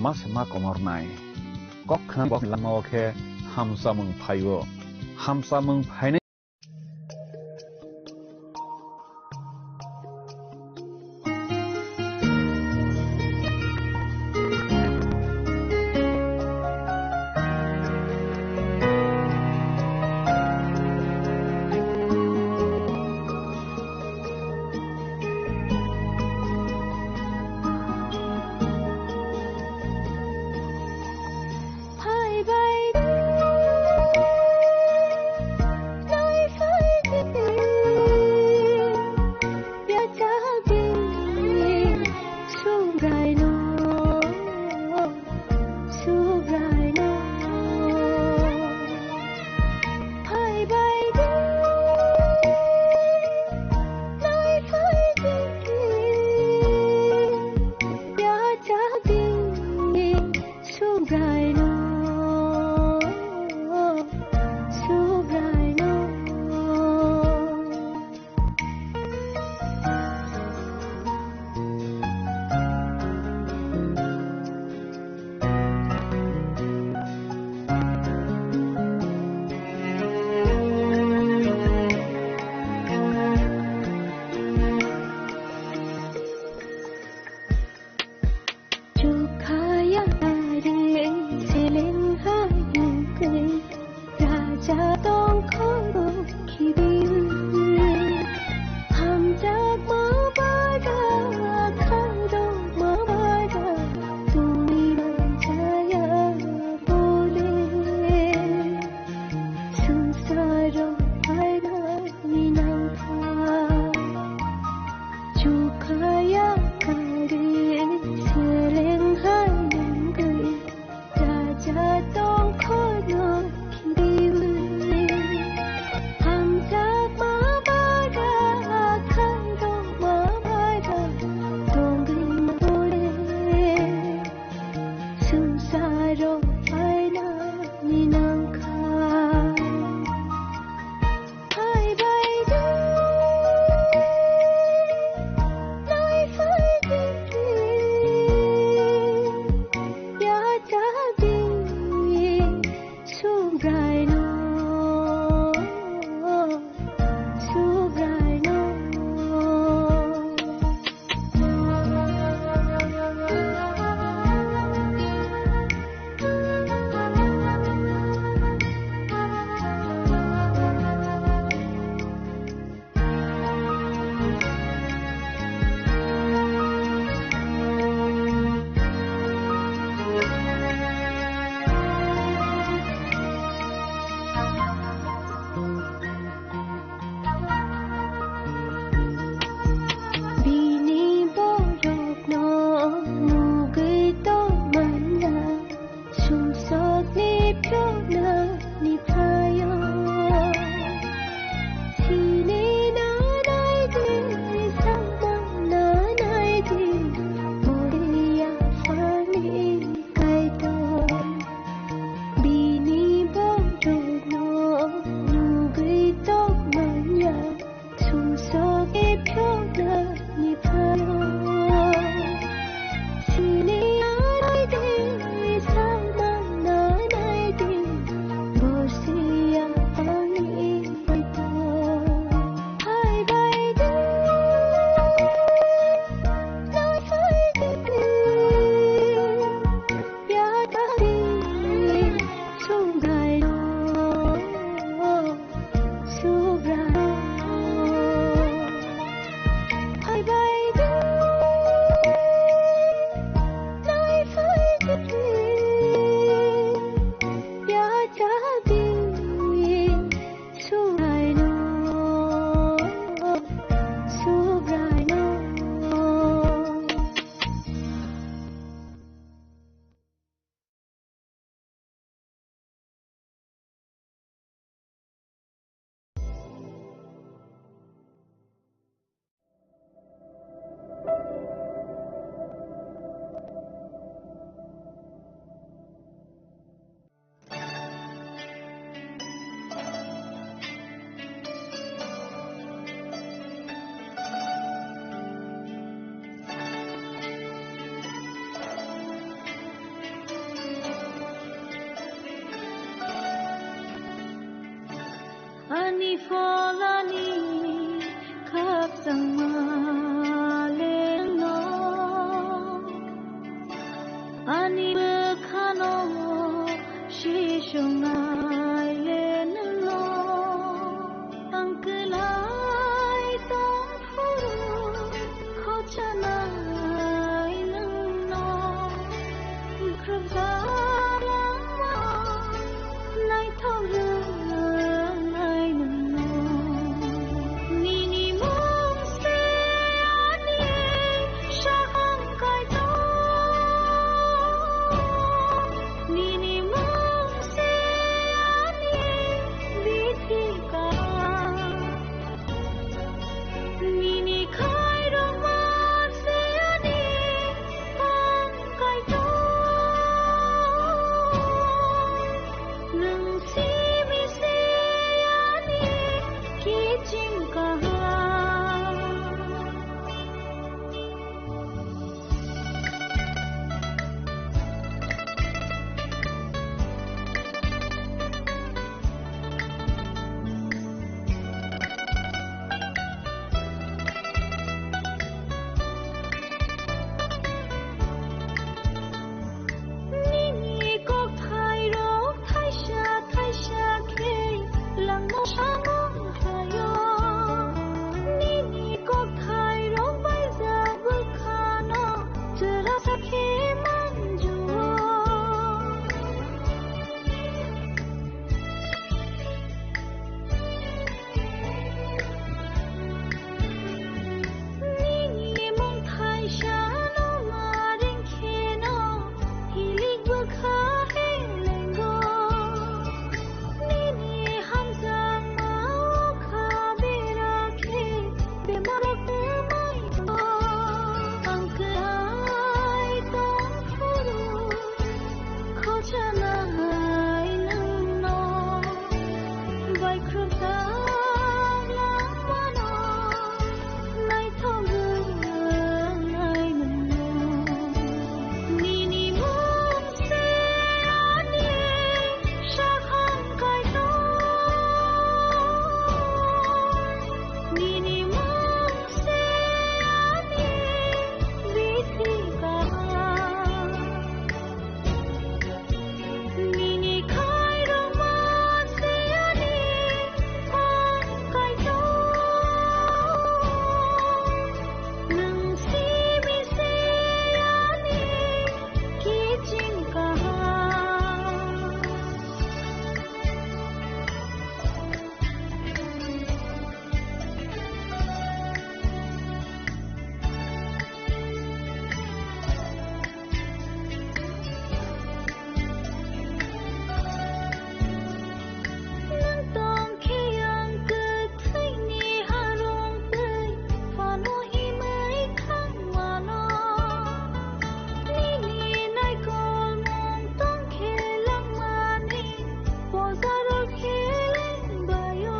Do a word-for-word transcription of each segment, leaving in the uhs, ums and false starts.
ma se ma komornai. Kok khna bokni langmao khe hamchamung phaio. Hamchamung phainai. Phai bai di, nai phai di, ya cha di, Subraino, Subraino. Phai bai di, nai phai di, ya cha di, Subraino, Subraino. Chukhaya ring ring Ani pholani khakchangma le nwng, ani bwkhano sisongnai le nwng, ang kwlai tong phuru khochanai nwngno, bwkhrok jalangma naithok rwnai nwngno. Nini mung se ani saham kaitor, nini mung se ani bithi ka. Nini khairokma se ani tong kaitor, nwng simi se ani kiching kaham. Nini kokthairok thaisa thaisa khe langno samung khlaio. Nini kokthairok baijak bwkhano chwrasa khe manjuo. Nini mung thaisano ma ringkheno hilik bwkha helengo. Nini hamjakma o kha bera khe bemarok twmai tongo. Ang kwlai tong phuru khochanai nwngno, baikhrok jak langmano naithok rwnai nwngno. Nini mung se ani sakhang kaitor, nini mung se ani bithi kaham. Nini khairokma se ani tong kaitor, nwng simi se ani kiching kaham. Nwng tong khe ang kwthwini harong twi phano himwi thang mano. Nini naikolmung tong khe langmani bojaro khe lengbaio.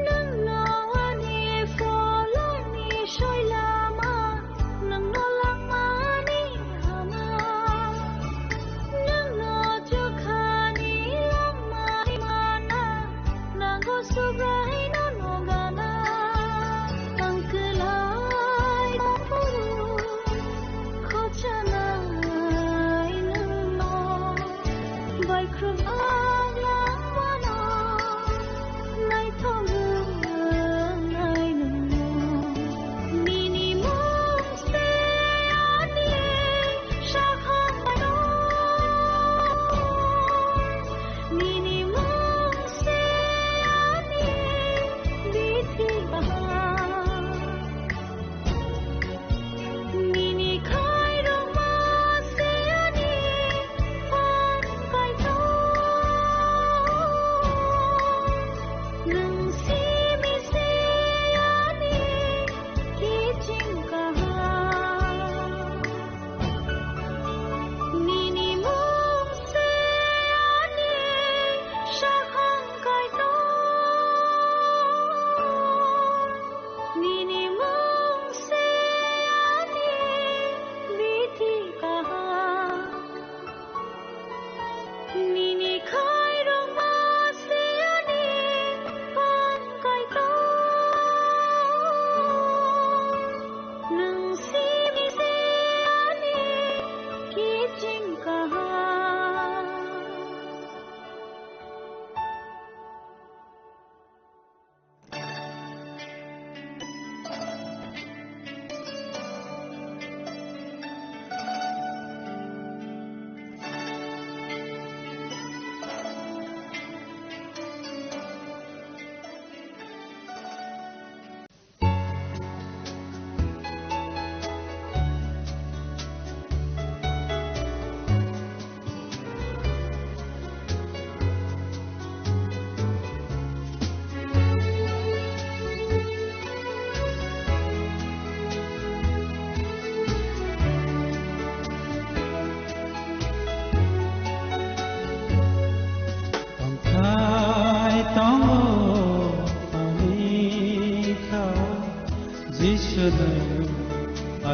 Nwngno ani pholoni soi lama, nwngno langmani hama. Nwngno chukhani langmani mana, nango Subraino nogana. Ang kwlai tongphuru khochanai nwngno, baikhrok jak langmano naithok rwnai nwngno. Nini mung se ani sakhang kaitor, nini mung se ani bithi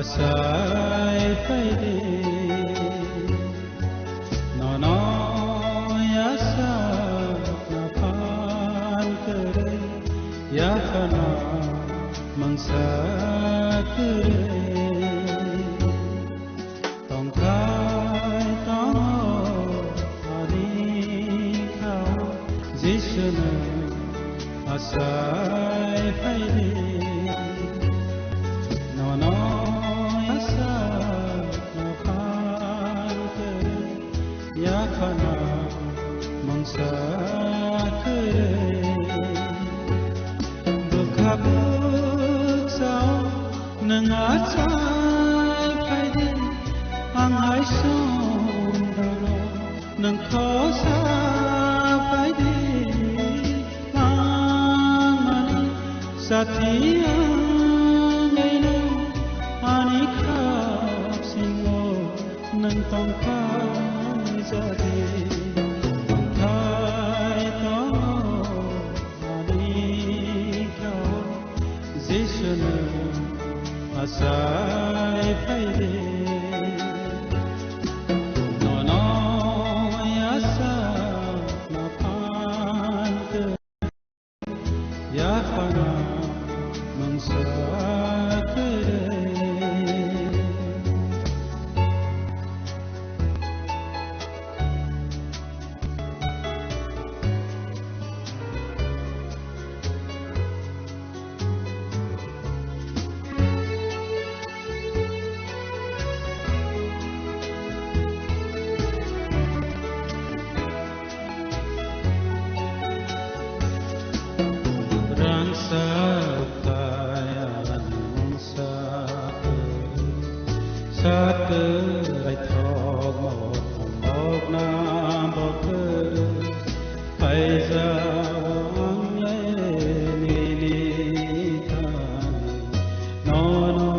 Asai phaidi, nono yasa naphan kwrwi, yaphana mangsa kwrwi. Tongthai tongo ani khao, Jisunu asai phaidi. Nono asa naphan kwrwi, yaphana mangsa kwrwi. Bwkha bwkha o nwng achai phaidi, ang hai songdalo nwng khosa phaidi. Langmani sati ang nino ani khap singo nwng tongphai jadi, tongphai tongo. Ani khao Jisunu asai phaidi, nono yasa naphan kwrwi, yaphana mangsa kwrwi. Rangsa kaya nungsa, satwrai thok mok mok na bok. Paijao ang le nini thani, nono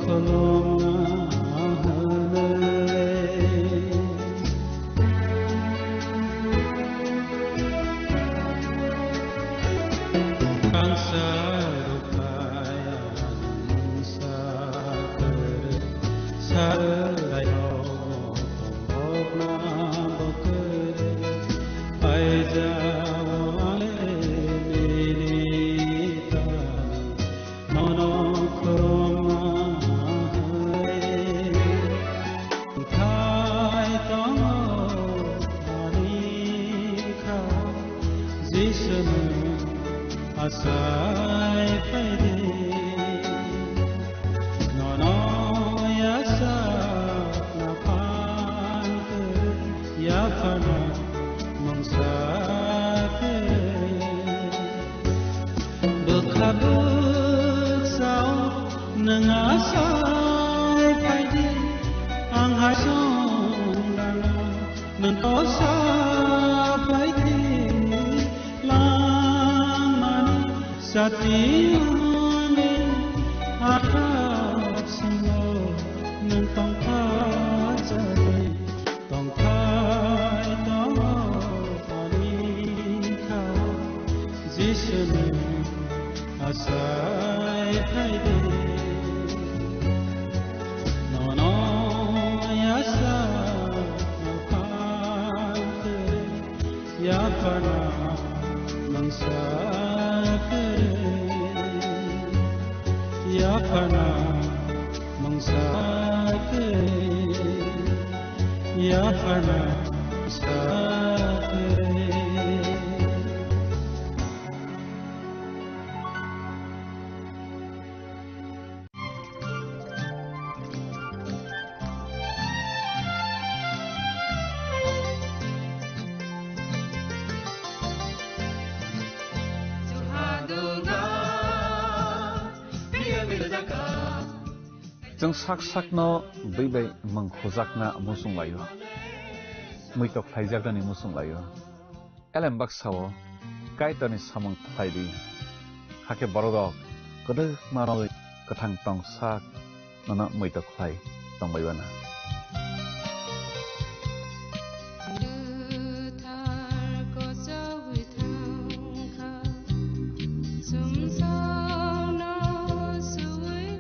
khulumna hwnwi. Kangsa rukaya nungsa kwrwi, sarai rok tongthokna bo kwrwi. Paijao ang le nini thani, nono khulumna hai. Thai tongo ani khao, Jisunu asai phaidi. Nono yasa naphan kwrwi, yaphana mangsa kwrwi. Bwkha bwkha o nwng asai phaidi, ang hai songdalo nwng khosa phaidi. Langmani sati wngwi akhak singo nwng tongkha jadi. Tongthai tongthani khao, Jisunu asai phaidi. Nono yasa naphan kwrwi, yaphana mangsa kwrwi, yaphana mangsa kwrwi. Yaphana sakre. Chwng sak sakno bwi bai mwng khujakna muchung laio, muitok khlaijaknani muchung laio. Elem baksa-o Kaitorni samung khlai di, hakhe bororok kwdwkma rwui kwthang tong sak nono muitok khlai tong bai bana. Bwthar kochogwi thang kha, sumsokno suwi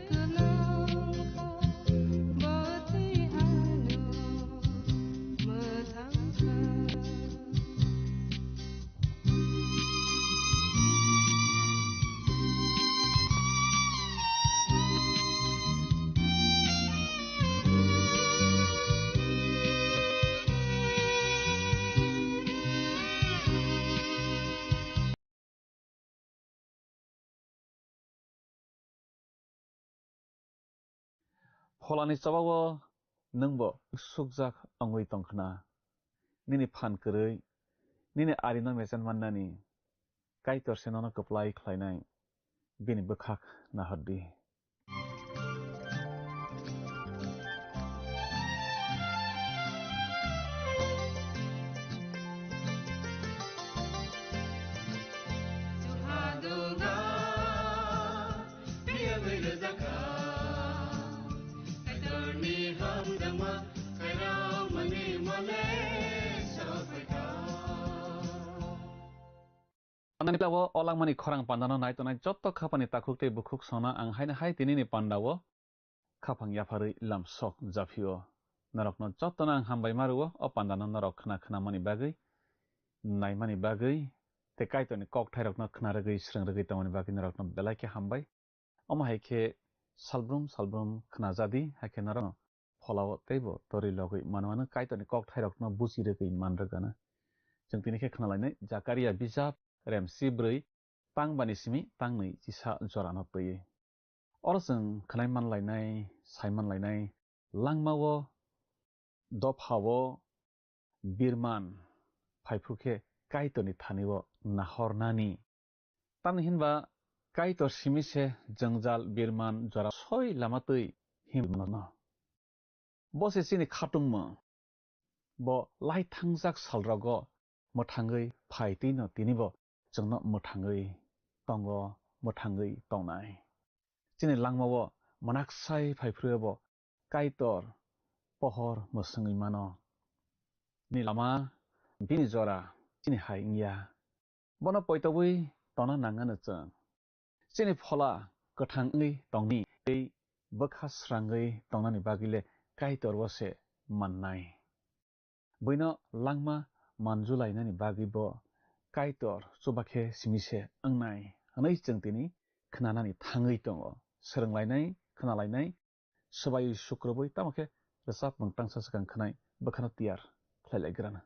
Pholani chobao nwngbo sukjak wngwi tongkhna. Nini phan kwrwi, nini arino mechen mannani Kaitor se nono kwplai khlainai, bini bwkhak nahordi. Anani tabo o langmani khorang pandano nai tongnai jotto khapani takhuk tei bukhuk songno ang haino hai tinini pandao khaphang yapharwi lam sok japhio. Norokno jottono ang hambai ma rwo o pandano norok khna khnamani bagwi, naimani bagwi tei Kaitorni kokthairokno khna rwgwi srwng rwgwi tongmani bagwi norokno belai khe hambai. Omo hai khe salbrum salbrum khnajadi, hai khe norokno pholao teibo torwi logwi manmano Kaitorni kokthairokno buchi rwgwi man rwgano. Chwng tini khe khnalainai Jakaria bijap rem chibrwi tangbani simi tangnwi chisa jorano twiwi. Oro chwng khnai manlainai, sai manlainai, langmao, dophao, birman, phaiphru khe Kaitorni thani-o nahornani. Tamni hinba Kaitor simi se jwngjal birman jora soi lama twi himno. Bo se chini khatungma. Bo lai thangjak salrogo mwthangwi phai twi no tini bo chwngno mwthangwi tongo, mwthangwi tongnai. Chini langmao mwnaksai phaiphruibo Kaitor pohor mwswngwi mano. Ni lama bini jora chini hai wngya. Bono poitobwi tona nangano chwng. Chini phola kwthang wngwi tongni tei bwkha srangwi tongnani bagwile Kaitor bo se mannai. Buino langma manjulainani bagwi bo Kaitor chuba khe simi se wngnai hwnwi chwng tini khnanani thangwi tongo. Swrwnglainai, khnalainai, swbaiwi sukrubwi tamo khe rwchapmung tangsa swkang khnai bwkhano tiyar khlai lai grana.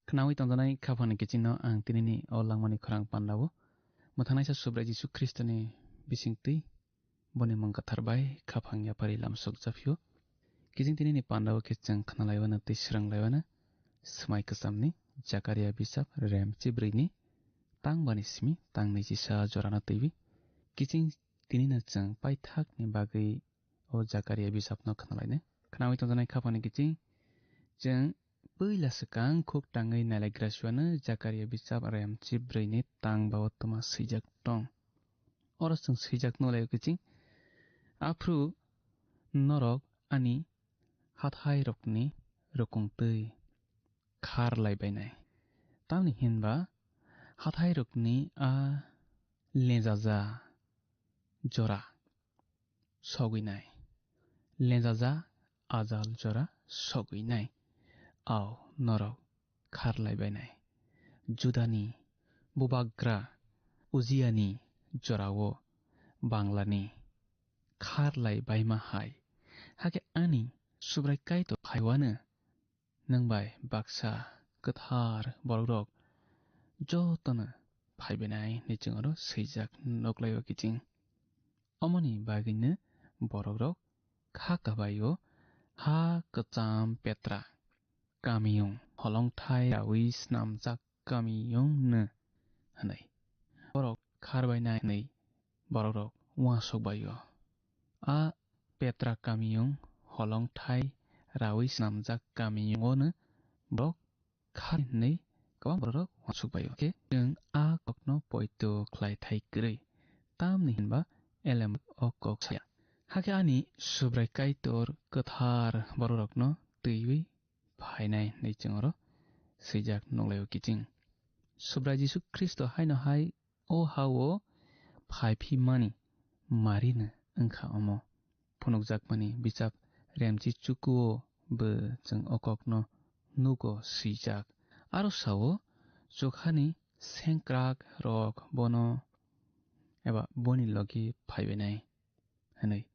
Khnaui tongjanai khaphangni kichingno ang tinini o langmani khorang pandao mwthangnaisa Subrai Jisu Khristoni bisingtwi boni mung kwthar bai khaphang yapharwi lamsok japhio. Kiching tinini pandao khe chwng khnalaiwano tei swranglaiwano swmai kwchamni Jakaria bisap rem chibrwini tangbani simi tangnwi chisa jorano twiwi. Kiching tinino chwng paithakni bagwi o Jakaria bisapno khnalainai. Khnaui tongjanai khaphangni kiching chwng puila swkang khuk tangwi nailaigra suiano Jakaria bisap rem chibrwini tangbao twma swijak tong. Oro chwng swijak nukhlaio kiching, aphuru norok ani hathairokni rukung twi khar lai bainai. Tamni hinba Hathairokni a lenjaja jora sogwi nai, lenjaja ajal jora sogwi nai, ao norok kharlai bainai. Judani bubagra Ujiani jorao Banglani kharlai baima hai, hakhe ani Subrai Kaitor phaiwano nwng bai baksa kwthar borokrok jotono phaibainai hinwi chwng oro swijak nuklaio kiching. Omoni bagwino borokrok kha kabaio ha kwcham Petra kamiyung holongthai rawi snamjak kamiyungno hwnwi borok kharbainai hinwi borokrok uansuk baio. A Petra kamiyung holongthai rawi snamjak kamiyungono borok kha hinwi kwbang borok uansuk baio. Khe chwng a kokno poito khlai thai kwrwi, tamni hinba elem o kok saya. Hakhe ani Subrai Kaitor kwthar bororokno twiwi phainai hinwi chwng oro swijak nuklaio kiching. Subrai Jisu Khristo haino hai o ha-o phai phi mani Marino wngkha omo. Phunukjakmani bichap remchi chukuo bo chwng o kokno nugo swijak. Aro sao, chukhani sengkrak rok bono eba boni logi phaibainai hwnwi.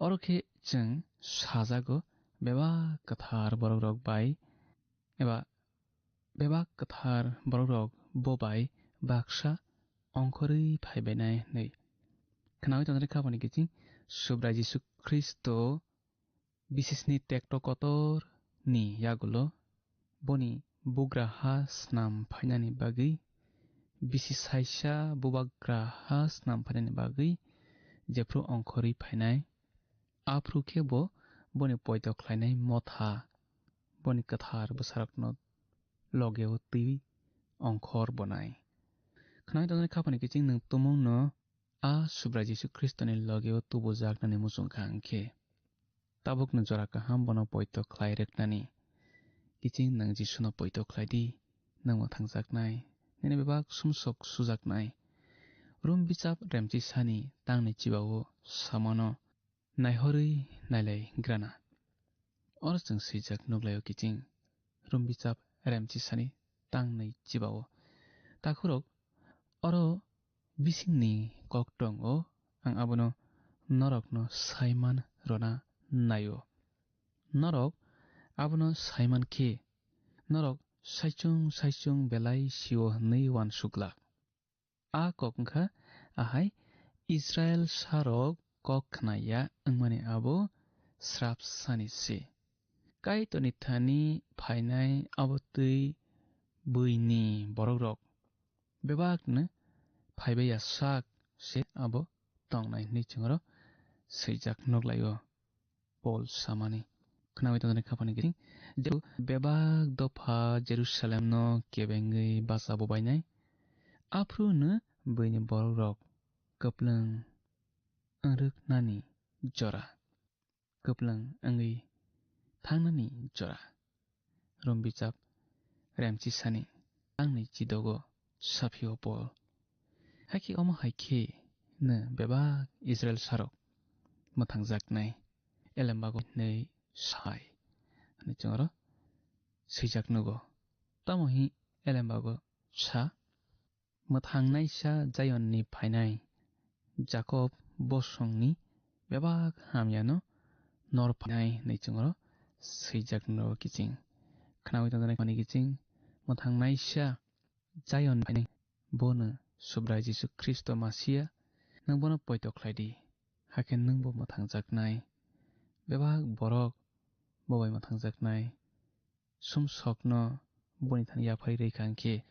Oro khe chwng sajago bebak kwthar borokrok bai eba bebak kwthar borokrok bo bai baksa ongkhorwi phaibainai hwnwi. Khnaui tongnai khaboni kiching Subrai Jisu Khristo bisisni tekto kotor ni yagulo boni bugra ha snam phainani bagwi, bisi saisa bubagra ha snam phainani bagwi jephru ongkhorwi phainai, aphru khe bo boni poito khlainai motha boni kwthar bwsarokno logeo twi ongkhor bonai. Khnaui tongnai khaboni kiching nwng tumungno a Subrai Jisu Khristoni logeo tubujaknani muchung kha hwnkhe, tabukno jora kaham bono poito khlai rwknani kiching nwng Jisuno poito khlai di, nwng mwthangjaknai, nini bebak sumsok sujaknai. Rom bichap remchisani tangni chibao samano naihorwi nailai grana. Oro chwng swijak nuklaio kiching Rom bichap remchisani tangnwi chibao. Takhurok, oro bisingni kok tongo, ang abono norokno saiman rwna naio. Norok abono saiman khe, norok saichung saichung belai sio hwnwi uansuk glak. A kok wngkha ahai Israil sarok kok khnaya wngmani abo srap sani se. Kaitorni thani phainai abo twi buini borokrok bebakno phaibai ya sak se abo tongnai hwnwi chwng oro swijak nuklaio. Pol samani khnaui tongnai khaphani gini, je bebak dopha Jerusalemno kebengwi bacha bobainai. Aphuru hwno buini borokrok kwplwng wngrwknani jora, kwplwng wngwi thangnani jora. Rom bichap remchisani tangni chidogo saphio Pol. Hakhe omo hai khe no bebak Israil sarok mwthangjaknai elembago hinwi sai hwnwi chwng oro swijak nugo. Tamo hi elembago sa, mwthangnaisa Zionni phainai, Jakob bosongni bebak hamyano nor phainai hwnwi chwng oro swijak nugo kiching. Khnaui tongjaknai kiching, mwthangnaisa Zion phainai, bono Subrai Jisu Khristo Masia, nwng bono poito khlai di, hakhe nwngbo mwthangjaknai. Bebak borok bo bai mwthangjaknai. Sumsokno boni thani yaphai rwi kha hwnkhe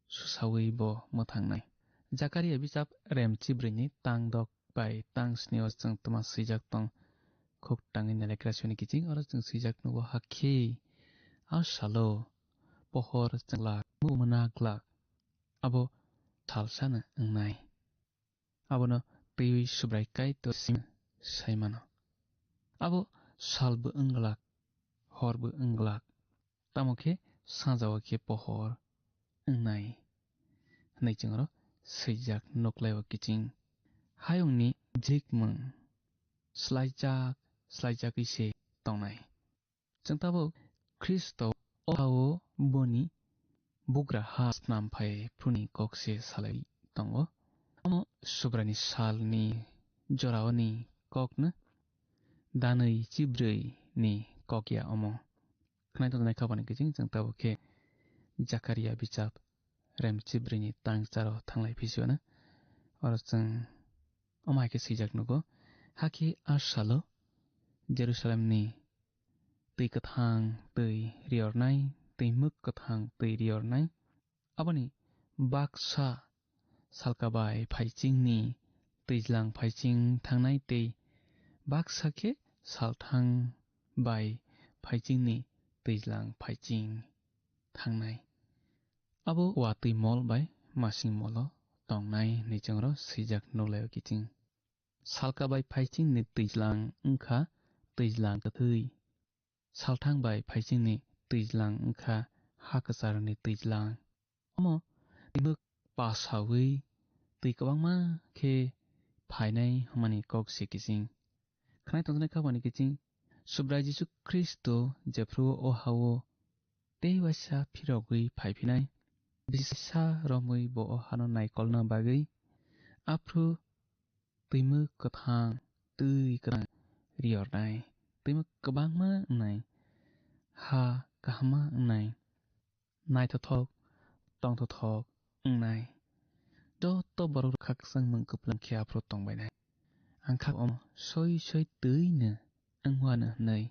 susaui bo mwthangnai. Jakaria bichap remchi brwini tang dok bai tang sni o chwng twma swijak tong, khuk tangwi nalekra soni kiching oro chwng swijak nugo, hakhe a salo pohor chwng glak, mung mwnag glak, abo salsano wngnai. Abono twiwi Subrai Kaitor simi sai mano. Abo salbo wng glak, horbo wng glak, tamo khe sajao khe pohor wngnai. hwnwi chwng oro swijak nuklaio kiching. Hayungni jikmung slaijak, slaijagwi se tongnai. Chwng tabuk Khristo o ha-o boni bugra ha snam phai phuruni kok se salai tongo. Omo Subraini salni joraoni kokno danwi chibrwi ni kok ya omo. Khwnai tongjaknai khabani kiching chwng tabuk khe Jakaria bichap rem chibrwi ni tang charo thanglai phisiyo na. Oro chwng omo hai khe swijak nugo, hakhe a salo Jerusalemni twi kwthang twi riornai, twi mwk kwthang twi riornai. Aboni baksa salka bai phaichingni twijlang phaiching thangnai tei baksa khe salthang bai phaichingni twijlang phaiching thangnai. Abo watwi mol bai masing molo tongnai hwnwi chwngno swijak nuklaio kiching. Salka bai phaichingni twijlang wngkha twijlang kwthwi. Salthang bai phaichingni twijlang wngkha ha kwcharni twijlang. Omo twi mwk pasawi twi kwbangma khe phainai hwnmani kok se kiching. Khwnai tongjaknai khabani kiching Subrai Jisu Khristo jephru o ha-o tei waisa phirogwi phaiphinai, bisa romwi bo o hano naikolna bagwi aphru twi mwk kwthang, twi kwthang riornai, twi mwk kwbangma wngnai, ha kahamma wngnai, naithothok, tongthothok wngnai. Joto borok khakchangmung kwplwng khe aphuru tongbainai. Ang kha omo soi soi twi no wngmano hwnwi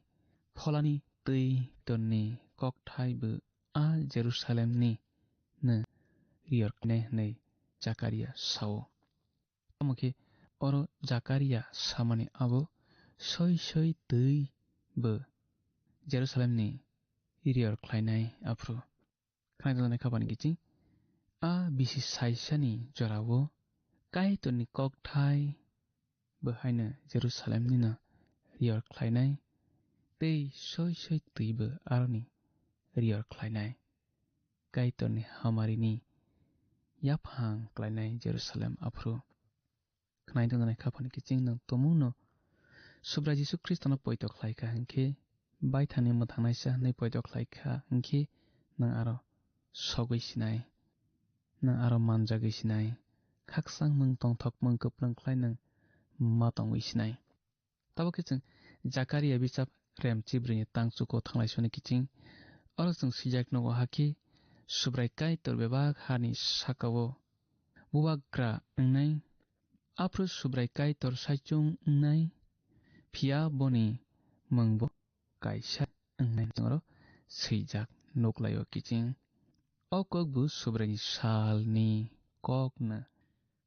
Pholani twi torni kokthai bo a Jerusalemni no riorknai hwnwi Jakaria sao. Tamo khe oro Jakaria samani abo soi soi twi bo Jerusalemni rior khlainai aphuru. Khwnai tongjaknai khabani kiching a bisi saisani jorao Kaitorni kokthai bo haino Jerusalemni no rior khlainai tei soi soi twi bo aroni rior khlainai. Kaitorni hamarini yaphang khlainai Jerusalem aphuru. Khwnai tongjaknai khaphani kiching nwng tumungno Subrai Jisu Khristono poito khlai kha hwnkhe, baithangni mwthangnaisa hwnwi poito khlai kha hwnkhe, nwng aro sogwi sinai, nwng aro manjagwi sinai, khakchangmung tongthokmung kwplwng khlai nwng ma tongwi sinai. Tabuk khe chwng Jakaria bichap rem chibrwini tang chuko thanglai soni kiching. Oro chwng swijak nugo hakhe Subrai Kaitor bebak hani sakao bubagra wngnai. Aphuru Subrai Kaitor saichung wngnai, phiya boni mungbo kaisa wngnai chwngno swijak nuklaio kiching. O kokbo Subraini salni kokno.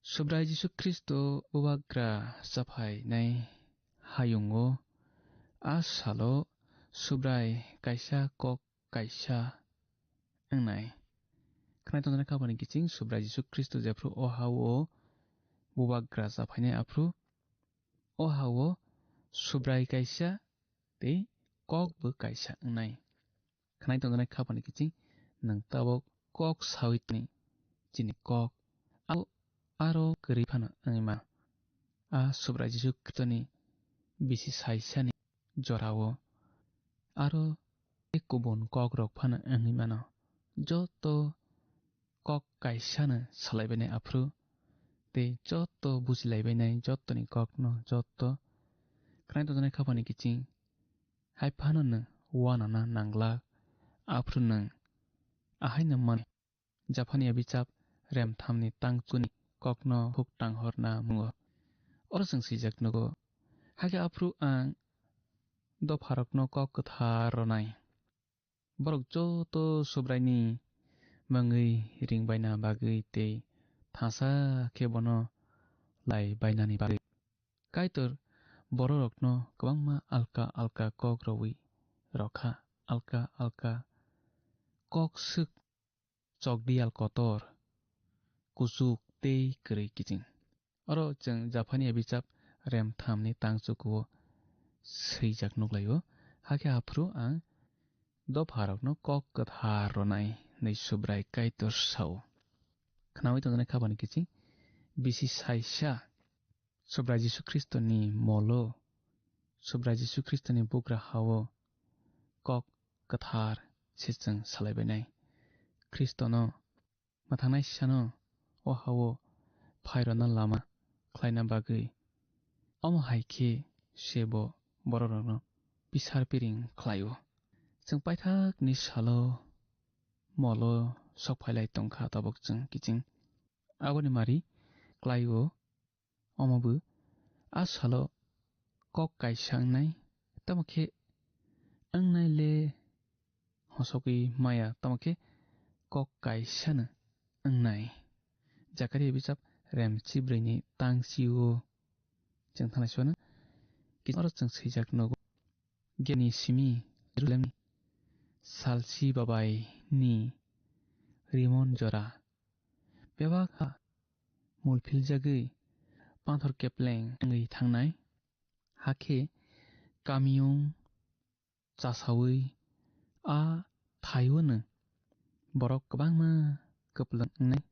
Subrai Jisu Khristo bubagra chaphainai hayungo a salo Subrai kaisa kok kaisa wngnai. Khwnai tongjaknai khabani kiching Subrai Jisu Khristo jephru o ha-o bubagra chaphainai aphuru o ha-o Subrai kaisa tei kokbo kaisa wngnai. Khwnai tongjaknai khaphani kiching nwng tabuk kok sawi tini chini kok abo aro kwrwi phano wngwi mano. A Subrai Jisu Khristoni bisi saisani jorao aro tei kubun kokrok phano wngwi mano. Joto kok kaisano salaibainai aphuru tei joto bujilaibainai jotoni kokno joto khwnai tongjaknai khaphani kiching hai phano nwng uanana nanglak aphuru nwng ahaino man Japhania bichap rem thamni tang chuni kokno huk tang horna mungo. Oro chwng swijak nugo. Hakhe aphuru ang dopharokno kok kwthar ronai. Borok joto Subraini mungwi ringbaina bagwi tei thansa khe bono lai bainani bagwi. Kaitor bororokno kwbangma alka alka kok rowi rokha, alka alka kok swk chokdiyal kotor, kuchuk tei kwrwi kiching. Oro chwng Japhania bichap rem thamni tang chukuo swijak nuklaio, hakhe aphuru ang dopharokno kok kwthar ronai hwnwi Subrai Kaitor sao. khnaui tongjaknai khabani kiching bisi saisa Subrai Jisu Khristoni molo, Subrai Jisu Khristoni bugra hao kok kwthar se chwng salaibainai. Khristono mwthangnai sano o hao phairokno lama khlaina bagwi. Omo hai khe se bo bororokno bisar piring khlaio. Chwng paithakni salo molo sok phailai tongkha tabuk chwng kiching. Aboni mari klaio. Omo bo a salo kok kaisa wngnai, tamo khe wngnai le hosogwi maya, tamo khe kok kaisano wngnai. Jakaria bijap rem chibrwini tang chio chwng thanglai sano. Kisa oro chwng swijak nogo, Geni simi Jerusalemni salsi babaini rimon jora bebak ha mulphiljagwi panthor kepleng wngwi thangnai. Hakhe kamiyung chasaui a thaiono borok kwbangma kwplwng wngnai.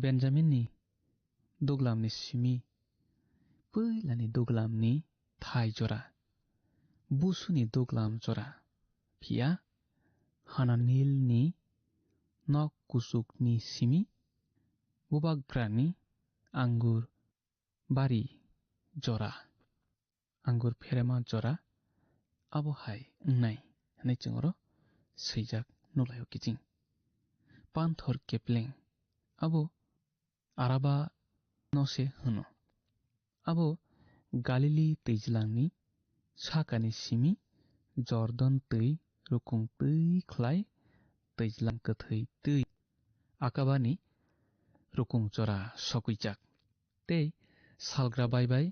Benjaminni duglamni simi puilani duglamni thai jora, busuni duglam jora, phiya Hananilni nok kuchukni simi bubagrani angur bari jora, angur pherema jora, abo hai wngnai hwnwi chwng oro swijak nuklaio kiching. Panthor kepleng abo Araba no se hwno. Abo Galili twijlangni sakani simi Jordan twi rukung twi khlai twijlang kwthwi twi Akabani rukung jora sogwijak. Tei salgra bai bai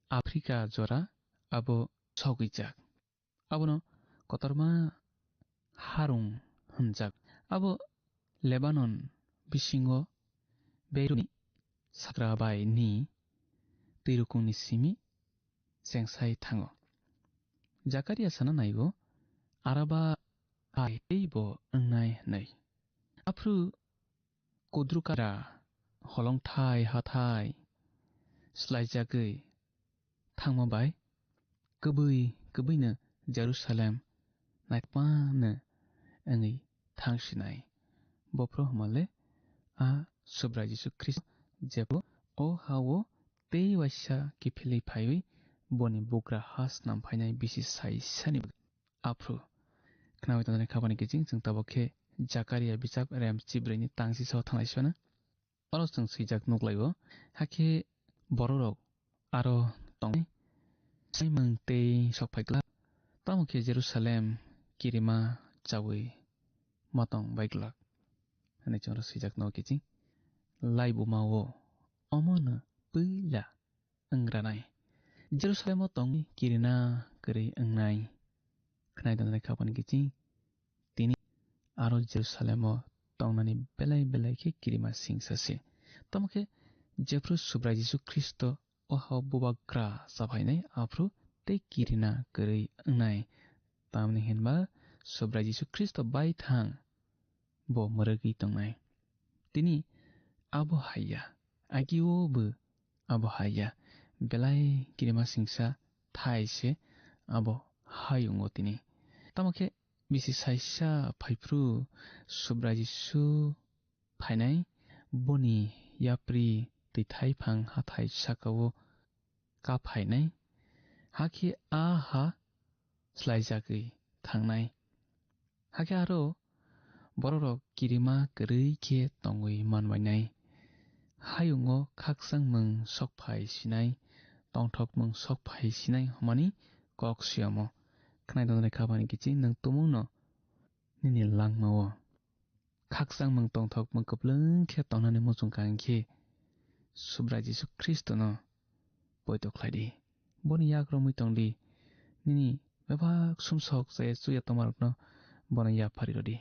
Afrika jora abo sogwijak. Abono kotorma harung hwnjak. Abo Lebanon bisingo Beiruni sakra bai ni twi rukungni simi chengsai thango. Jakaria sana naigo, Araba hai teibo wngnai hwnwi. Aphuru kudrukara holongthai hathai slaijagwi thangma bai kwbwi kwbwino Jerusalem naithokmano wngwi thangsinai. Bophro hwnmale a Subrai Jisu Khristo jebo o ha-o tei waisa kiphilwi phaiwi boni bugra ha snam phainai bisi saisani bagwi. Aphru khnaui tongnai khabani kiching chwng tabuk khe Jakaria bijap rem chibrwini tangsi sao thanglai sona. Oro chwng swijak nuklaio, hakhe bororok aro tongnai saimung tei sok phai glak, tamo khe Jerusalem kirima chaui matong bai glak, hwnwi chwng oro swijak nugo kiching. Laibuma-o omono puila wngranai. Jerusalemo tongwi kirina kwrwi wngnai. Khwnai tongnai khabani kiching tini aro Jerusalemo tongnani belai belai khe kirima singsa se. Tamo khe jephru Subrai Jisu Khristo o ha-o bubagra chaphainai aphru tei kirina kwrwi wngnai. Tamni hinba Subrai Jisu Khristo baithang bo mwrwgwi tongnai. Tini abo haiya, agio bo abo haiya, belai kirima singsa thai se abo hayungo tini. Tamo khe bisi saisa phaiphru Subrai Jisu phainai, boni yapri twi thaiphang hathai sakao kaphainai, hakhe a ha slaijagwi thangnai. Hakhe aro bororok kirima kwrwi khe tongwi manbainai. Hayungo khakchangmung sokphai sinai, tongthokmung sokphai sinai hwnmani kok siyamo. Khwnai tongnai khabani kiching nwng tumungno nini langmao. Khakchangmung tongthokmung kwplwng khe tongnani muchungkha hwn khe Subrai Jisu Khristono poito khlai di. Boni yak romwi tong di. Nini bebak sumsok chaya chuya tongmarokno bono yaphari rw di.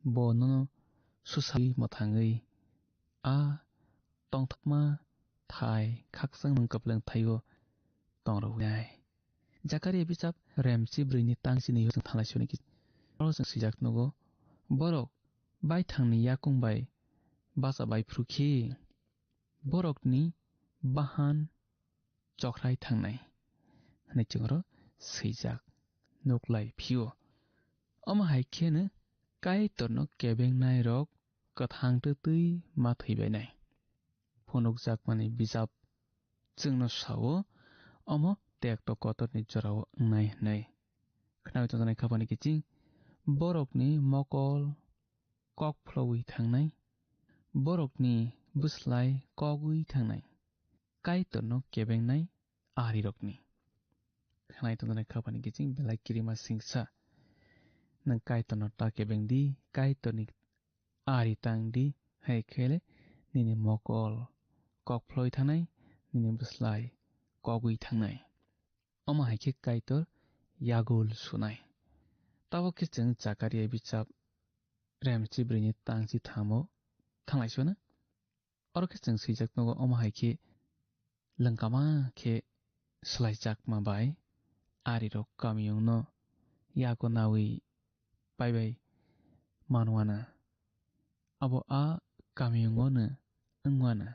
Bo nono susaui mwthangwi a tongthokma thai khakchangmung kwplwng thaio tong rw nai. Jakaria bijap rem chibrwini tang chini yo chwng thanglai soni ki oro chwng swijak nugo, borok baithangni yakung bai bacha bai phru khe borokni bahan chokhrai thangnai hwnwi chwngno swijak nuklai phio. Omo hai kheno Kaitorno kebengnai rok kwthang twtwi ma thwibainai. Phunukjakmani bijap chwngno sao, omo tekto kotorni jorao wngnai hwnwi. Khnawi tongjaknai khapani kiching, borokni mokol kok phlowi thangnai, borokni bwslai kogwi thangnai, Kaitorno kebengnai arirokni. Khnawi tongjaknai khapani kiching belai kirima singsa. Nwng Kaitorno ta kebeng di, Kaitorni ari tang di, hai khe le nini mokol kok phloi thanai, nini bwslai kogwi thangnai. Omo hai khe Kaitor yagul sunai. Tabok khe chwng Jakaria bichap remchi brwini tangchi thamo thanglai sona. Oro khe chwng swijak nogo, omo hai khe lwngkama khe swlaijakma bai arirok kamiyungno yago nawi paibai manwana. Abo a kamiyungono wngwana.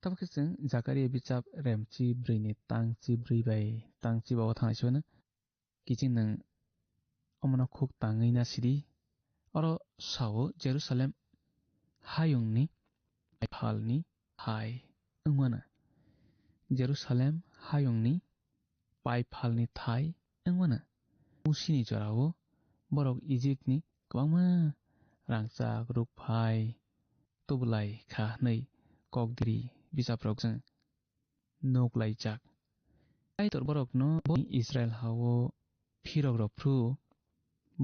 Tabok khe chwng Jakaria bichap remchi brwini tangchi brwi bai tangchi bao thanglai sona. Kiching nwng omono khuk tangwi na sidi. Oro sao Jerusalem hayungni paiphalni thai wngmano. Jerusalem hayungni paiphalni thai wngmano. Musini jorao borok Ijipni kwbangma rangchak rukphai tubulai kha hwnwi kokdiri bijaprok chwng nuk laijak. Kaitor borokno bo Israil ha-o phirok rw phru,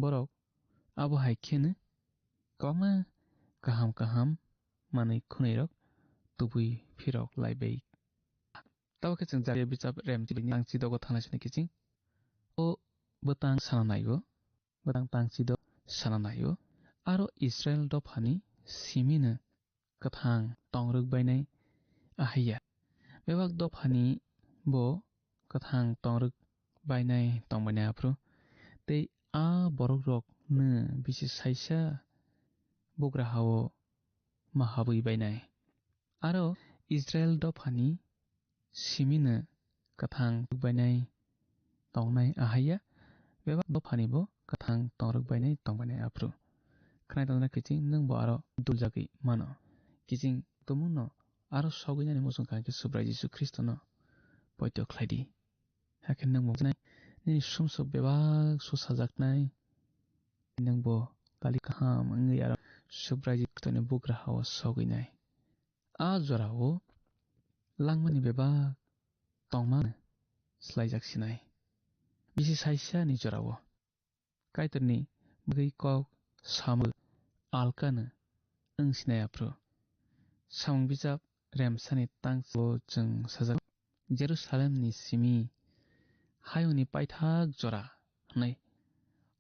borok abo hai kheno kwbangma kaham kaham manwi khwnwirok tubui phirok lai bai. Tabok khe chwng Jakaria bichap remchibini tangchi dogo thanglai sini kiching. O bwtang sana naigo, bwtang tangchi do sana naio. Aro Israil dophani simino kwthang tongrwk bainai Ahaiya. Bebak dophani bo kwthang tongrwk bainai tongbainai aphuru. Tei a borokrokno bisi saisa bugra ha-o ma habwi bainai. Aro Israil dophani simino kwthang tongrwk bainai tongnai Ahaiya, bebak dophani bo kwthang tongrwk bainai tongbainai aphuru. Khwnai tongna kiching nwng bo aro duljagwi mano. Kiching tumungno aro sogwinani muchung kha khe Subrai Jisu Khristono poito khlai di. Hakhe nwng bo nai nini sumsok bebak susajaknai. Nwng bo kali kaham wngwi aro Subrai Jisu Khristoni bugra ha-o sogwinai. A jorao langmani bebak tongma swlaijak sinai. Bisi saisa ni jorao Kaitorni bagwi kok samung alkano wng sinai aphuru. Samung bijap remsani tangchio chwng sajak, Jerusalemni simi hayungni paithak jora hwnwi.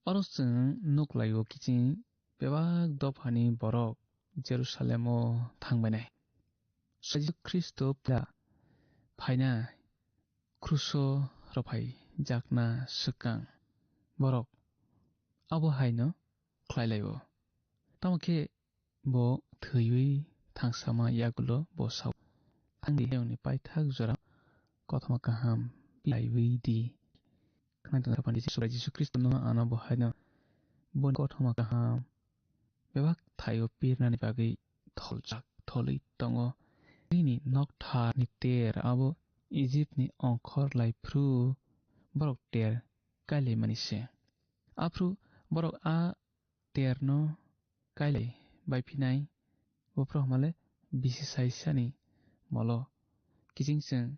Oro chwng nuk lai-o kiching bebak dophani borok Jerusalemo thangbainai. Jisu Khristo pila phaina kruso rophai jakna swkang borok abo haino khlai lai-o. Tamo khe bo thwiwi thangsama yagulo bo sao, "Thang di, hayungni paithak jora kothoma kaham pilaiwi di." Khwnai tongna Jisu Khristo no ano bo haino boni kothoma kaham bebak thaio pirnani bagwi tholjak tholwi tongo. Nini noktharni ter abo Ijipni ongkhor lai phru borok ter kailaimani se. Aphru borok a terno kailai baiphinai, bophro hwnmale bisi saisani molo kiching chwng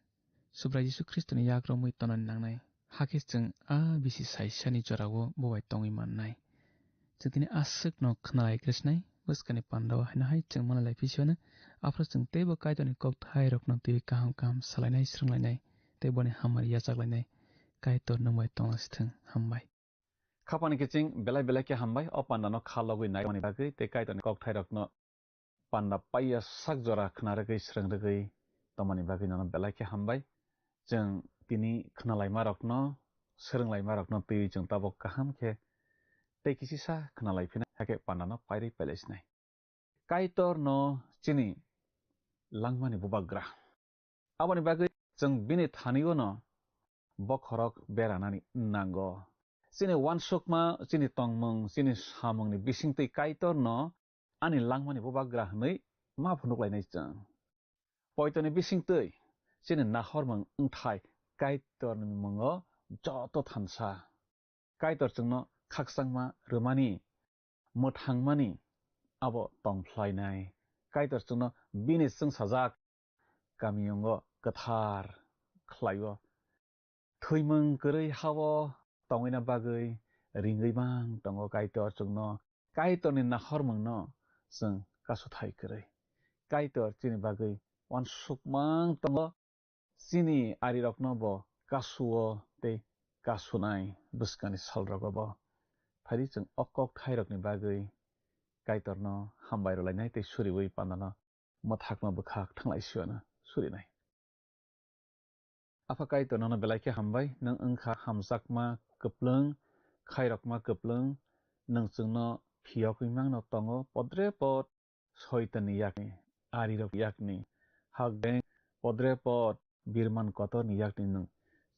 Subrai Jisu Khristoni yak romwi tonani nangnai. Hakhe chwng a bisi saisani jorao bo bai tongwi mannai. Chwng tini aswkno khwnalai kre sinai, bwskani pandao haino hai chwng manlai lai phisiano. Aphuru chwng teibo Kaitorni kokthairokno twiwi kaham kaham salainai, swrwnglainai, tei boni hammari yachaklainai. Kaitor nwng bai tongna sithwng. Hambai. Khapani kiching belai belai khe hambai, o pandano kha logwi naimani bagwi tei Kaitorni kokthairokno panda paiya sak jora khna rwgwi swrwng rwgwi tongmani bagwi nono belai khe hambai. Chwng tini khwnalaimarokno, swrwnglaimarokno twiwi chwng tabuk kaham khe tei kisisa khwnalai phina, hakhe pandano pairwi pailai sinai. Kaitorno chini langmani bubagra. Aboni bagwi chwng bini thanio'-no bokhorok beranani nango. Chini uansukma, chini tongmung, chini samungni bisingtwi Kaitorno ani langmani bubagra hwnwi ma phunuklainai chwng. Poitoni bisingtwi chini nahormung wngthai Kaitorni mungo joto thansa. Kaitor chwngno khakchangma rwmani, mwthangmani abo tongphlainai. Kaitor chwngno bini chwngsajak kamiyungo kwthar khlaio. Thwimung kwrwi hao tongwina bagwi ringwi mang tongo Kaitor chwngno. Kaitorni nahormungno chwng kasuthai kwrwi. Kaitor chini bagwi uansukmang tongo. Chini arirokno bo kasuo tei kasunai bwskangni salrogo bo. Phaidi chwng o kokthairokni bagwi Kaitorno hambai rwlainai tei suriui pandano mwthakma bwkhak thanglaisio'-no surinai. Apha Kaitor, nono belai khe hambai, nwng wngkha hamjakma kwplwng, khairokma kwplwng, nwng chwngno phiyogwi mangno tongo podre pod Soitanni yakni, arirok yakni, hakbeng podre pod birman kotorni yakni nwng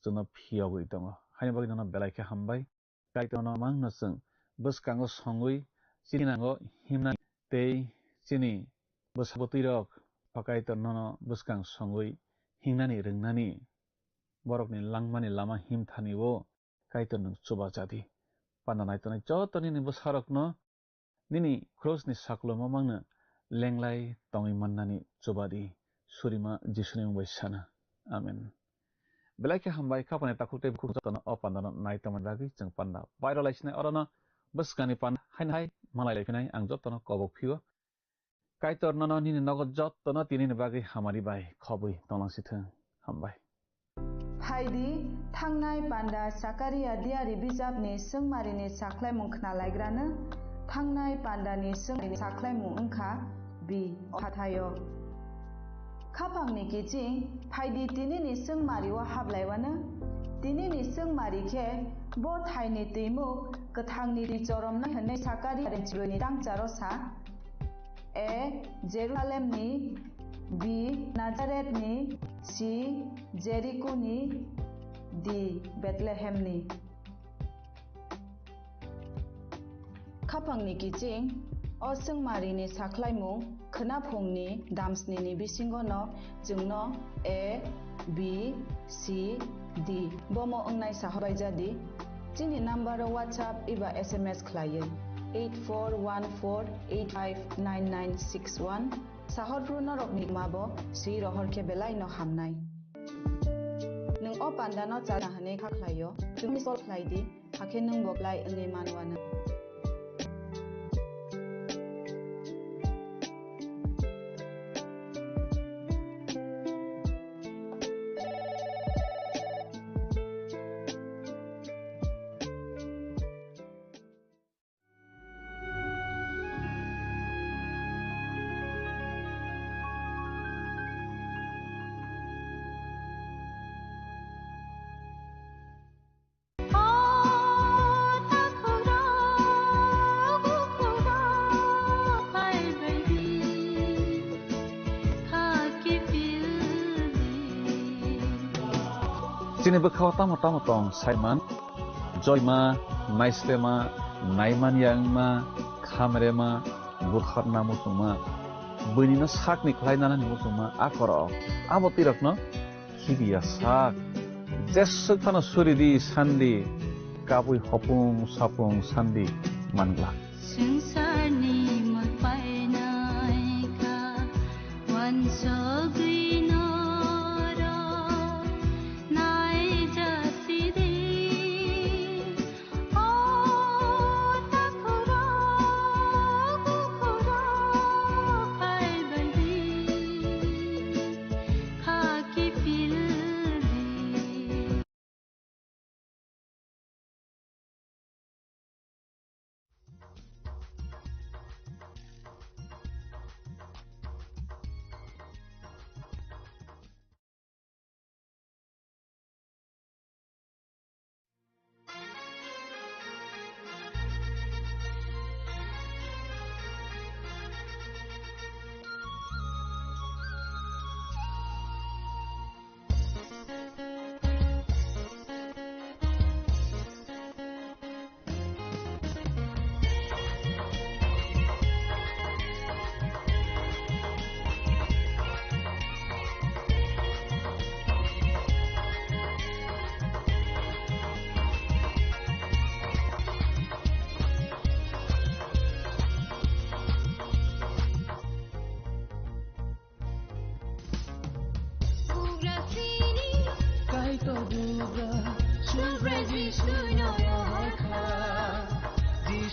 chwngno phiyogwi tongo. Haini bagwi nono belai khe hambai. Kaitorno mangno chwng bwskango songwi chini nango himnani tei chini bwsa bwtwirok pha Kaitor nono bwskang songwi hingnani rwngnani borokni langmani lama himthani-o Kaitor nwng chubajadi. Panda naitonai joto nini bwsarokno nini krusni saklomo mangno lenglai tongwi mannani chubadi. Surima Jisuni mung bai sana. Amen. Belai khe hambai, khapani takhuk tei bukhuk jotono o pandano nai tongmani bagwi chwng panda bai rwlai sinai. Orono bwskangni panda haino hai malai lai phinai ang jotono kobok phio. Kaitor nono nini nogo jotono tinini bagwi hamari bai khobwi tonglangsithwng. Hambai. Phaidi, thangnai panda Sakaria diari bijapni swngmarini sakhlaimung khnalaigrano, thangnai pandani swngmarini sakhlaimung wngkha bi o hathaio. Khapangni kiching, phaidi tinini swngmario hablaiwano, tinini swngmari khe bo thaini twimuk kwthangni twi choromnai hwnwi Sakaria rinchibrwini tangcharo sa. A, Jerusalemni, B, Nazarethni, C, Jerikoni, D, Bethlehemni. Khapangni kiching, o swngmarini sakhlaimung khwnaphungni damsnini bisingono chwngno A, B, C, D bomo wngnai sahobaijadi. Chini numbero WhatsApp eba S M S khlaiwi eight four one four eight five nine nine six one. Sahorphru norokni mabo swi rohor khe belai no hamnai. Nwng o pandano chana hwnwi kha khlaio, chwngni sol khlai di, hakhe nwng bo klai wngwi manwano. Chini bwkhao tamo tamo tong saiman, joima, naisrema, naimanya wngma, khamrema, butharna muchungma, buinino sakni khlai nanani muchungma a korok. Abo twirokno khibiya sak. Jeswk phano suridi sandi, kabui hopung sapung sandi manglak. Swngcharni mwkpainaikha, uansugwi norok naijasidi. O takhurok, bukhurok phaibaidi, khaki pildi.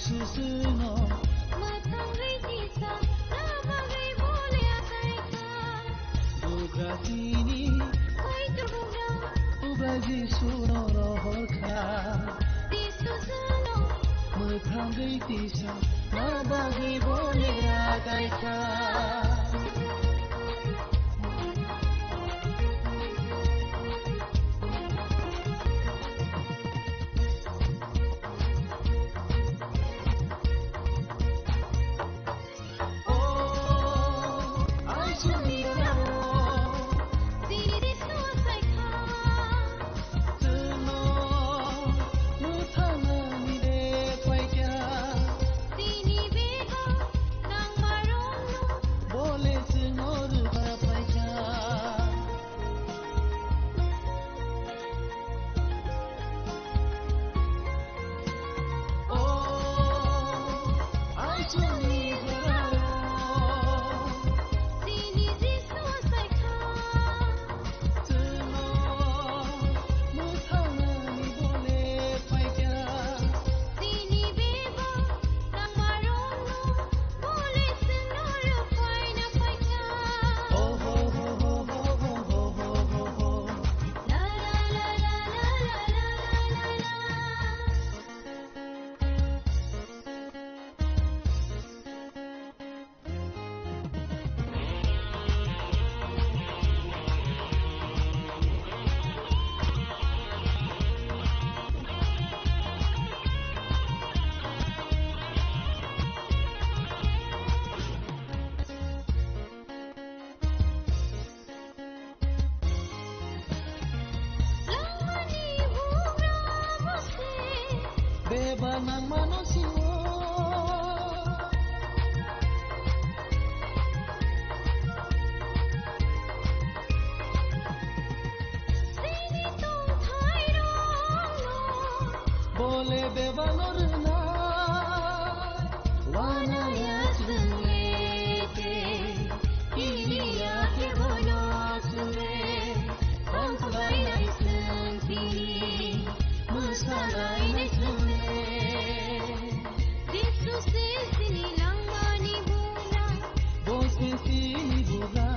Susuno mwthangwi tisa na bagwi bole achaikha. Bugra chini Kaitor bugra Bugra Jisuno rohorkha. Jisuno mwthangwi tisa na bagwi bole achaikha. Beba nangmano siwo. Bole beba no rwna. Wanaya chwng lete, iriya khe bono chwng le, kongkhlainai chwng tini, mwsalainai chwng le. Jisu se chini langmani buna. Bo se chini buna.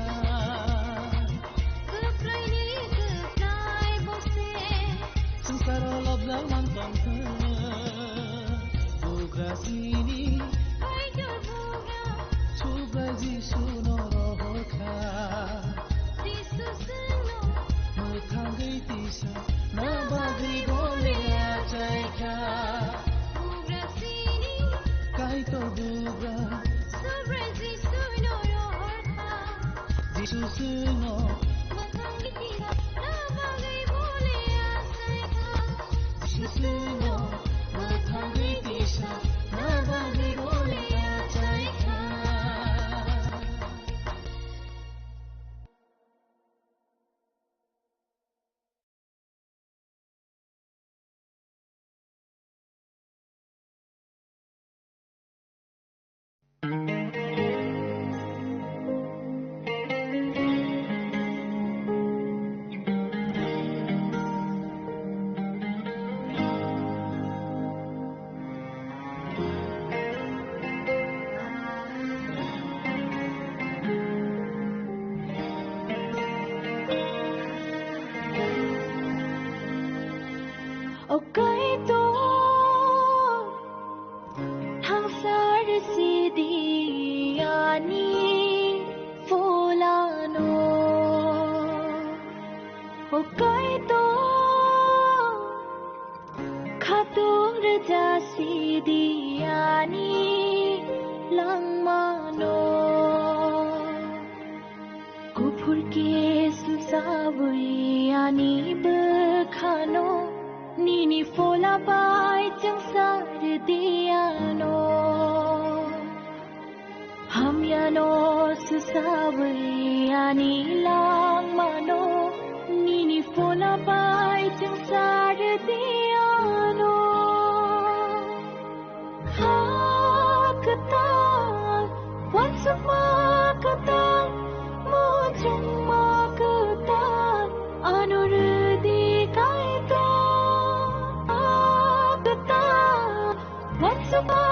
Kwplaini kwplai bo se. Swngcharo lobjak man tongkha. Bugra chini. Kaitor bugra. Subrai Jisuno rohorkha. Jisu chwngno. Mwthangwi tisa na bagwi bole achaikha. Bugra chini. Kaitor bugra. Subrai Jisuno rohorkha. Jisu chwngno. Mwthangwi tisa na bagwi bole achaikha. Jisu chwngno. Mwthangwi tisa na bagwi bole achaikha. O Kaitor, thangsar sidi ani pholano. O Kaitor, khatung rwja sidi ani langmano. Kuphur kesu sawi ani bwkhano, nini phola bai chwngsar di ano. Hamyano susawi ani langmano, nini phola bai chwngsar di ano. Ha kwtal, uansukma kwtal, muchungma kwtal, ano rwdi Kaitor. Ha kwtal, uansukma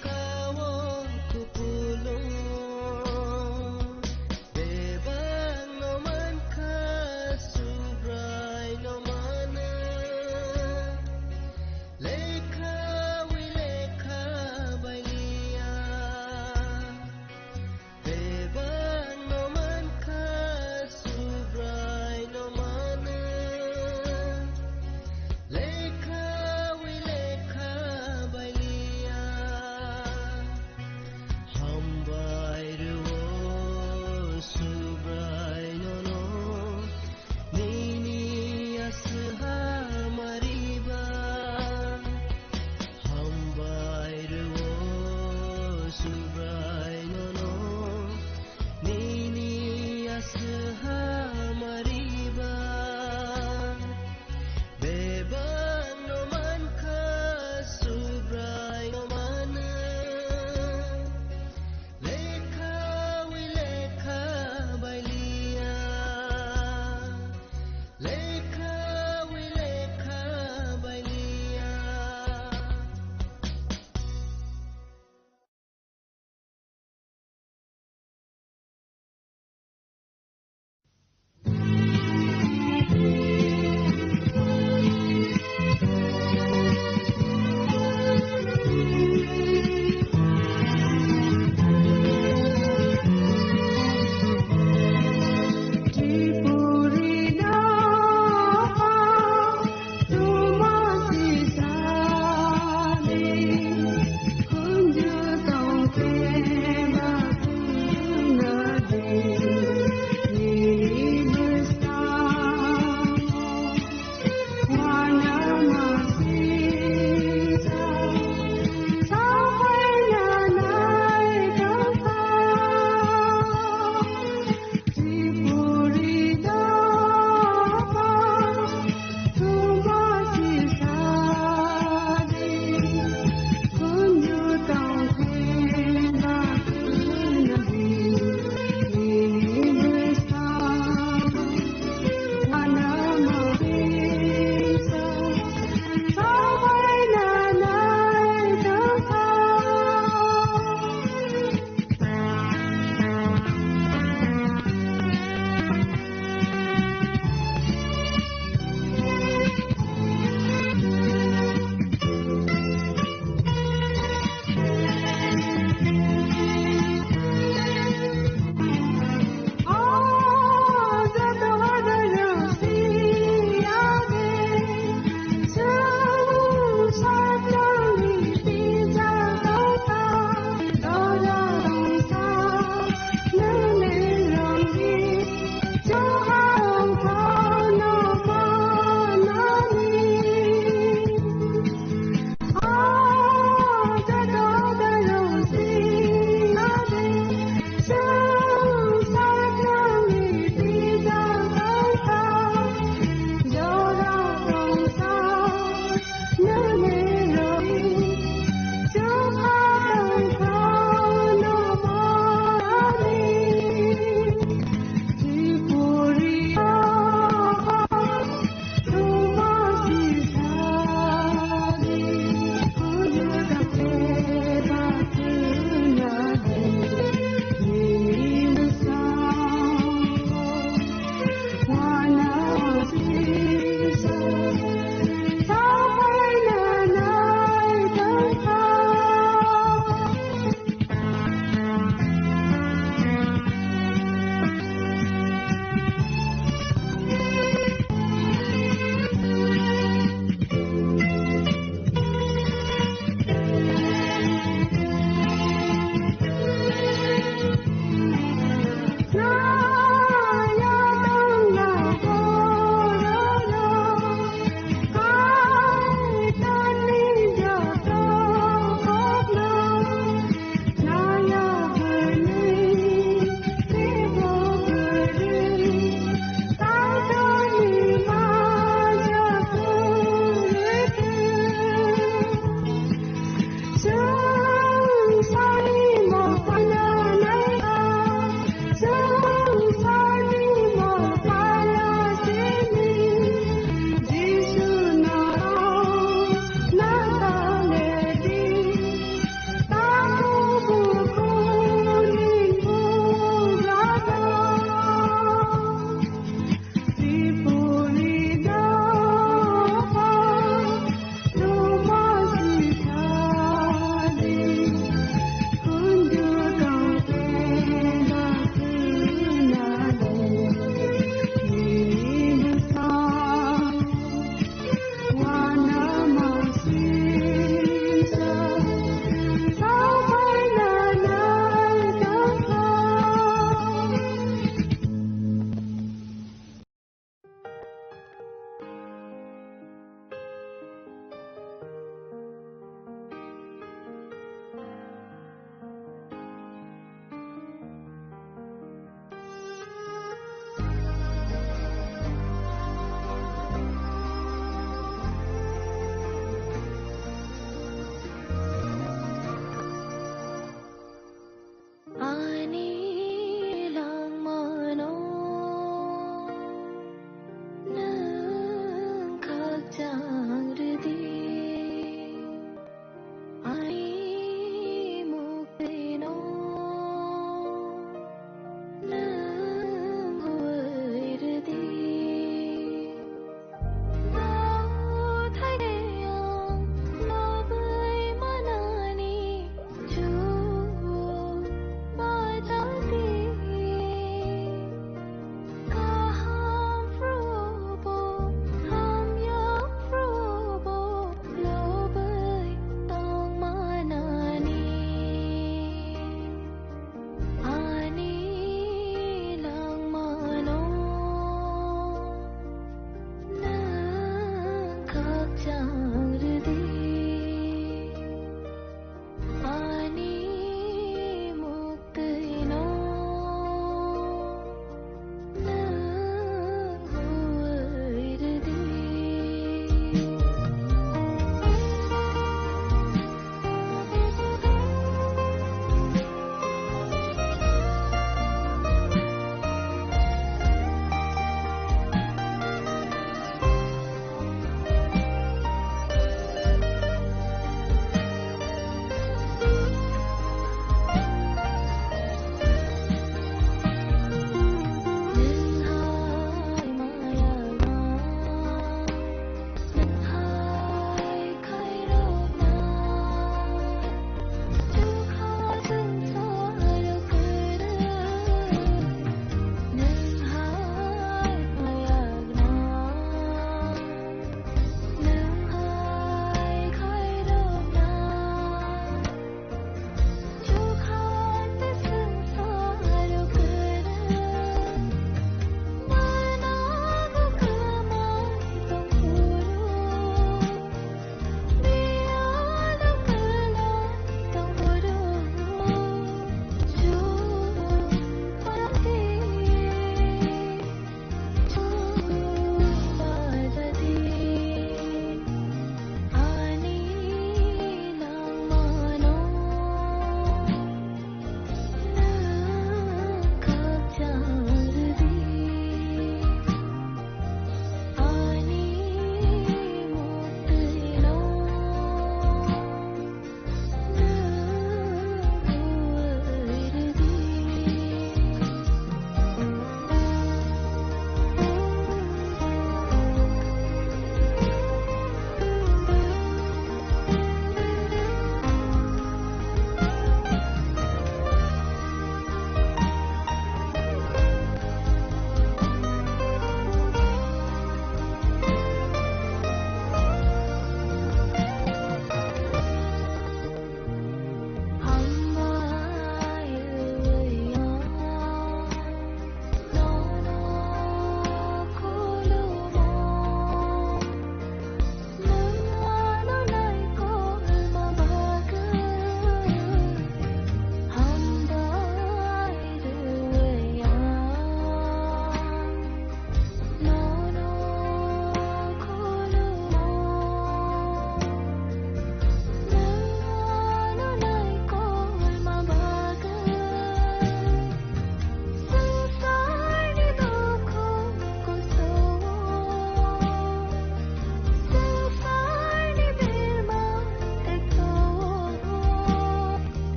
Kawon kupulung bebak no mankha, Subrai no mano. Lekha wi lekha bailiya, bebak no mankha, Subrai no mano. Lekha wi lekha bailiya,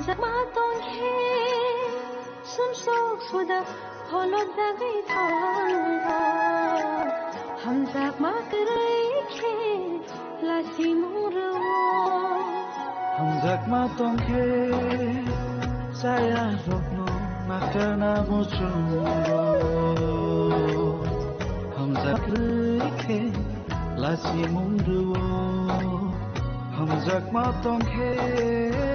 Hamjakma tong khe sumsok suda holot dagwi thango. Hamjakma kwrwi khe lasimung rwo. Hamjakma tong khe chaya rokno nakharna muchungo. Hamjak kwrwi khe lasimung rwo. Hamjakma tong khe